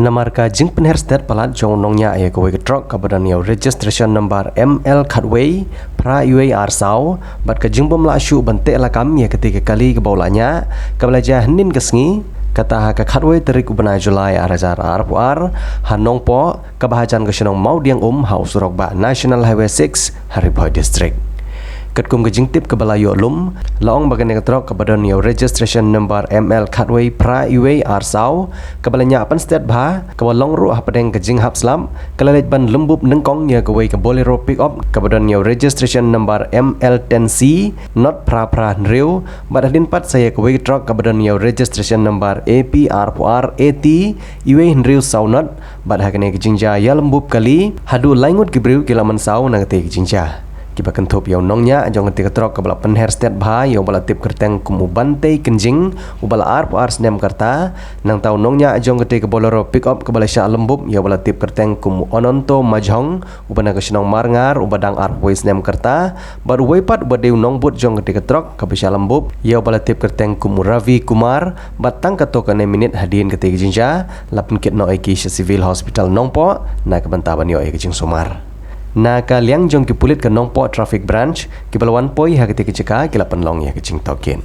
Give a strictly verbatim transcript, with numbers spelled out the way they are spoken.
Namar ka jingpynher stet palat jong u nongñiah ïa kawei ka trok kaba don ïa u registration number M L khatwei phra wei ar saw, bad ka jingbym lah shuh ban teh lakam ïa katei ka kali kaba u la ñiah, kaba la jia hynnin ka sngi, kata ha ka khatwei tarik u bnai July ar hajar arphew ar, ha Nongpoh, kaba hajan ka shnong Mawdiangum ha u surok bah National Highway six ha Ri Bhoi District. Katkum ka jingtip kaba la ïoh lum, la ong ba kane ka trok kaba don ïa u registration number M L khatwei phra wei ar saw, kaba la ñiah pynstet bha, kaba long ruh hapdeng ka jinghap slap, ka la leit ban lymbup nyngkong ïa kawei ka Bolero pickup, kaba don ïa u registration number M L ten C not phra phra hynriew, bad hadien pat sa ïa kawei ka trok kaba don ïa u registration number A P arphew ar A T wei hynriew saw not, bad ha kane ka jingjia ïalymbup kali, haduh lai ngut ki briew ki la mynsaw na katei ka jingjia. Kiba kynthup ïa u nongñiah jong katei ka trok kaba la pynher stet bha ïa uba la tip kyrteng kum u Bantei Kynjing, uba la arphew ar snem ka rta, nangta u nongñiah jong katei ka Bolero pickup kaba la shah lymbup ïa uba la tip kyrteng kum u Ononto Majhong, uba na ka shnong Marngar, uba dang arphew wei snem ka rta, bad uwei pat uba dei u nongbud jong katei ka trok kaba shah lymbup ïa uba la tip kyrteng kum u Ravi Kumar, bad tang katto katne minit hadien katei ka jingjia, la pynkit noh ïa ki sha Civil Hospital Nongpoh na ka bynta ban ïoh ïa ka jingsumar. Na ka liang jong ki pulit ka Nongpoh Traffic Branch, kiba la wan poi ha katei ka jaka ki la pynlong ïa ka jingtohkit.